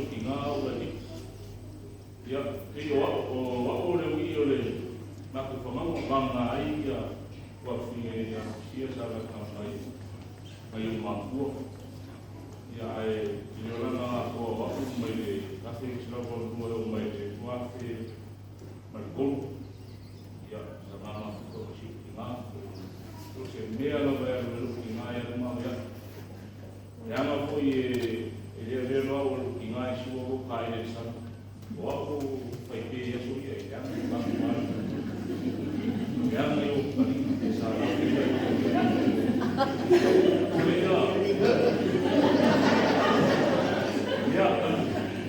tiga o le ia pei o au o au le ui o le matou fagauga vagana ai ia tuafafine ia Rusia sa lata mai mai o matua ia ae i le olaga atoa o au mai le 1982 e oo mai le 2003 ia sa ma mafuta ma si ou tiga so o se mea lava e alu ai lou tiga e alu ma au ia leaga foi e le avea loa au e lou tiga e sua lou kaele i le sami. O au fai pe i aso ia, e leaga i matou aiga. Leaga i ou taliga, e sa lau i ai. Ia, ia,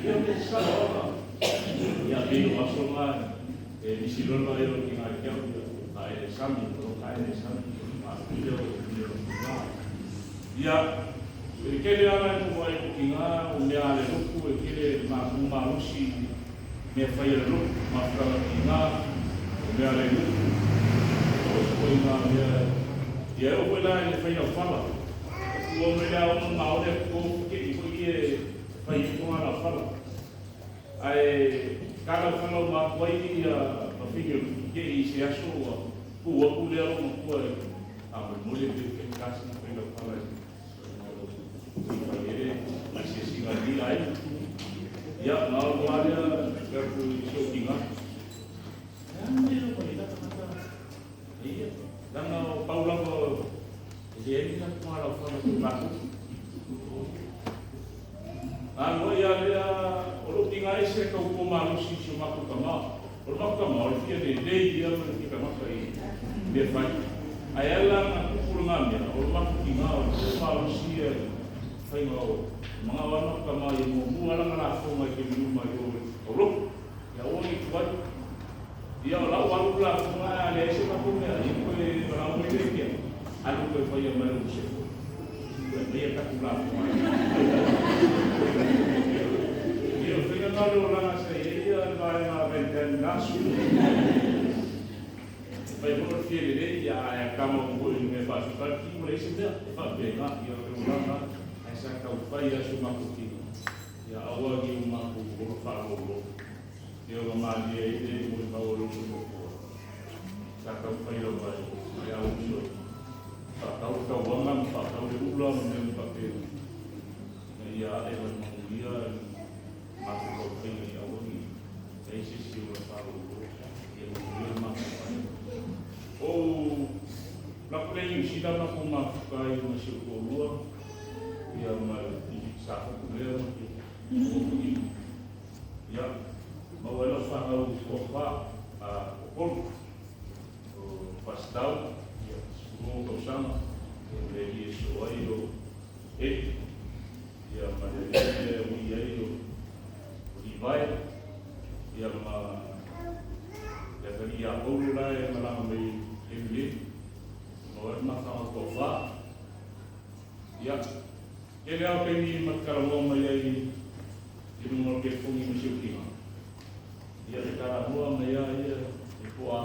ia, me sa ola. Ia, pei o aso na, e nisi lola ia o tiga i te au, ia, kaele sami, o kaele sami, ma ia o ia o tiga. Ia, e tele ala e noho ai lou tiga, o mea a le lotu, e tele matou malosi i mea fai a le lotu, mafutaga tiga, o mea a le nuu, o soosooiga mea ia e oo foi la i le fai laufala. Ua mai le aoga ma aole atu o fekei foi ie e fai ai toga laufala. Ae ka laufala o matua ai ia mafine o le fekei i se aso ua tuu atu lea lou matua e faamolemole pe fai kasi fai laufala i Ae ala na tupu lena mea, o le matou tiga o le malosi ia i faiga o manao lava matou tama ia muamua lana lafoga i taimi uma i o i Aulotu, ia aua ne i tuai. Ia o lau alu lafoga ae a leai se matou mea, ia toe valaau mai lea ia, alu toe faia mai lou sefo. Toe aumaia tatou lafoga. Ia o le faiga lena o le olaga sa i ai ia le vaega Van Damme last. E fai foi o le fia lelei, ia ae a tama atu foi i le mea faafitauli, ua leai se mea, e faapena, ia o le olaga ae sa tau fai lava si o matou tino, ia aua ne i o matou ola faalolo, ia ona malie ai le molimau a lou uso matua, sa tau fai lava e au uso e faatau le tauaga ma faatau le ula ma mea uma faapena, ina ia ae ma le manuia le matou taumafaiga ia aua ne i leai se isi ola faalolo, ia manuia le matou aiga. Ou laku lea i Niu Sila matou mafuta ai ma si ou toalua ia ma le Safotu lea ma te foi ia maua ai lau fanau toafa a toatolu o Fasitau ia 16 tausaga ia le alii e sosoo ai o Eli ia ma le alii lea e ui ai o Livae ia ma le atalii ia Paulo la e malaga mai i taimi nei, maua ai le mafaga toafa. Ia, tele lava o taimi ma te talanoa mai ai i luga o le telefoni ma si ou tina. Ia, e talanoa mai lava ia e toa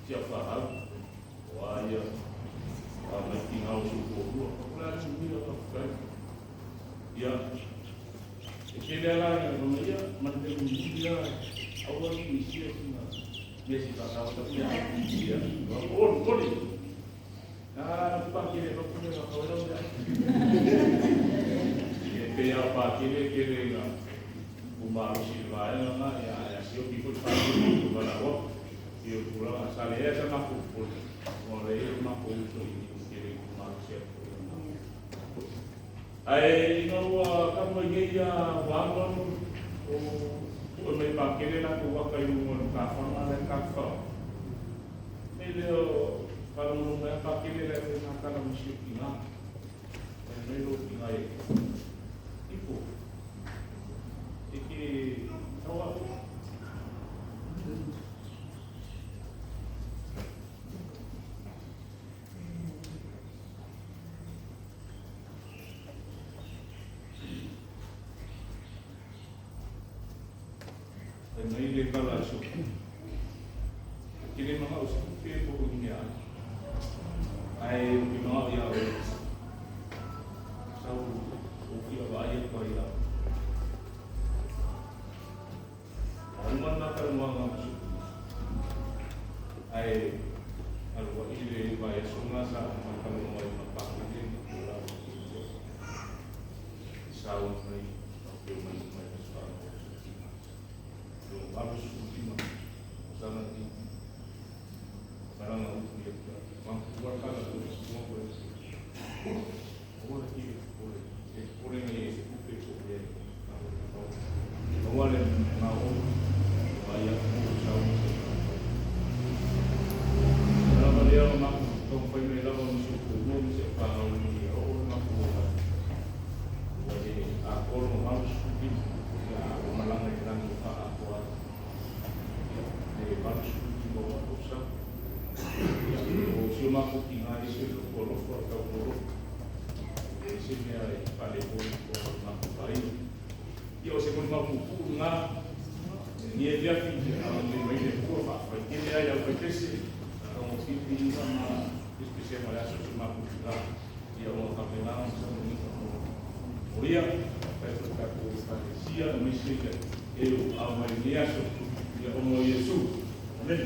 si au fanau, o a ia, o a mai tina o si ou toalua. O le a le manuia, faafetai. Ia, e tele lava la ina fai mai, ia, ma le mea mulimuli lava, aua ne i misia sina mea se i faataotau ia. Ia, ua olikoli. Ah, na pakele fa kule ka kawela mea. Ia pe au pakele kele ina umalosi i le vaega na, ia ae asioki foi pakele i walawa. Ia o tulaga sa leai sa matou popole, ona o lea e i ai lo matou uso i kele i umalosi atu foi na. Ae ina ua talu ai nei ia ua alu alu o pue mai pakele latou ata i luga o le matafaga la e tafafao. Nei lea o faalogologo mai a pakele la e fai ma tala ma si ou tina. Fai mai lou tina e Ipo. E ke tau au. Fai mai le tala a Sofi, Ou te le manao i se tupe po o ni meaai, ae ou te manao iā oe, sau ou fia vaai atu ai iā oe. sa ma talanoa ai ma Papenene po o le a sauni mai faapea mai mai le aso Faalogo 85 tausaga nei malaga upu ia ma ua kala ko ua ko ua ki ko e pore ngai se kupe ko e ua le ma o ai a ko sa o se lava lea o ma ko fai mai lava mo se ko mo se pa o ni o ma ko ua le a ko no ma su bi ya o malanga i rangi fa a ko a le ba su bi mo ko sa ia o si o ma ko ki ngai se ko lo fo ka ko lo e se mea e pale ko ko ma ko pai ia o se ko ma ku ku nga ni e via fi a le mai le ku fa fa ke le ai au pese a mo fi fi ma especial ma aso si ma ku nga ia o ka pe na sa mo ni ko o ia pa ko ka ko pa sia o mi se e o a mai ni aso ia o mo Yesu. Amen.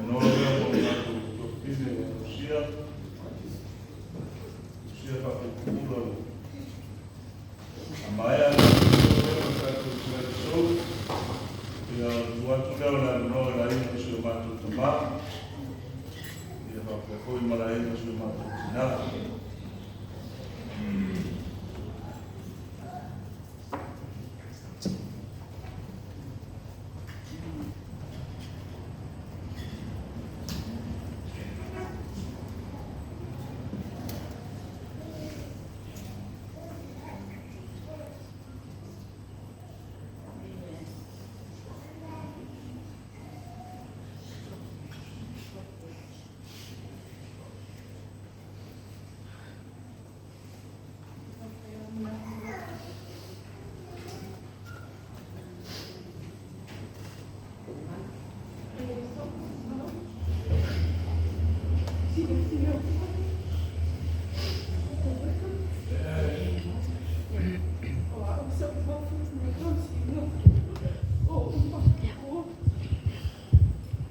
No lea mo tatou tofine o Lusia, Lusia faapupula ua amaea le tatou slide show. Ia, o le tuu atu lea o le avanoa i le aiga o si o matou tamā, ia faapea foi ma le aiga o si o matou tinā.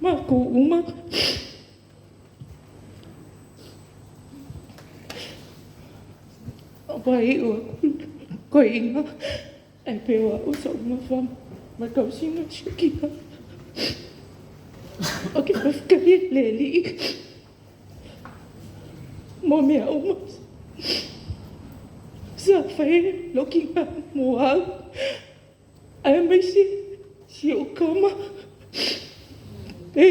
Ma ko uma. O pai ua ko inga. E pe ua uso uma fam. Ma kau singa chikika. O ke pafkai le li. Mo mea uma. Sa whai lokinga mo au. Ai mai si si o kama. E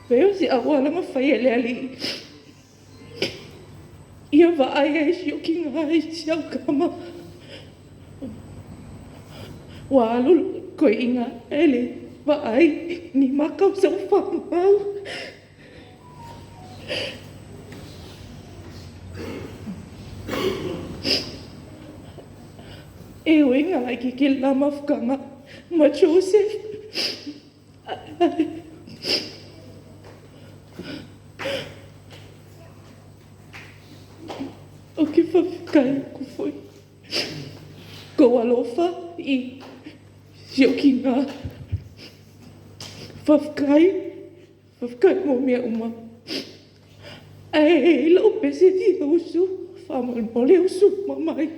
Peo si awala ma whai ele ali. Ia wa ai ai si o ki ngai si au kama. Wa alu ko inga ele wa ai ni makau sa whamau. E o inga lai ki ki lama whakanga ma Joseph. O ke whawhikai ko foi. Ko alofa i si o ki ngā. Whawhikai, whawhikai mō mea uma. Ai, lau pese ti usu, whamalmole usu mamai.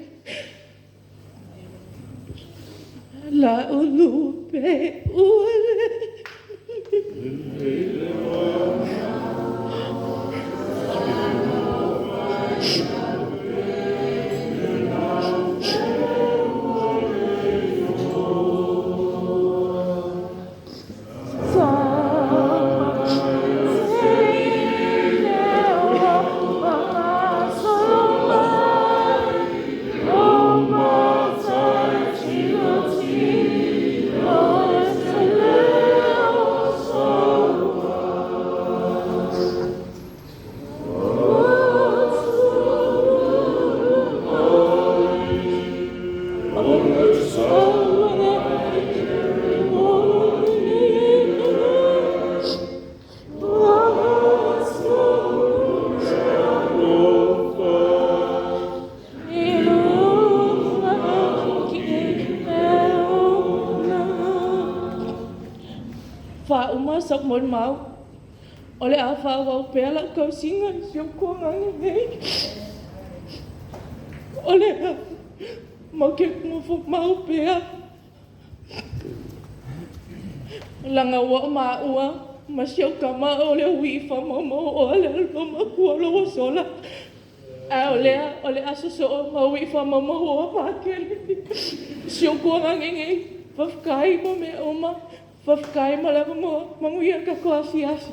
La ulu pe ule. Sau molimau, o le a faaauau pea lau tausiga i si ou tuagaga nei. O lea matou te nofomau pea, leaga ua o maua ma si au tama o le uii faamaumau oa le alu a matua ua sola, a o lea o le a sosoo ma uii faamaumau oa Patele. Si ou tuagaga nei, faafetai mo mea uma, faafetai mo le avanoa. Manuia le tatou afiafi.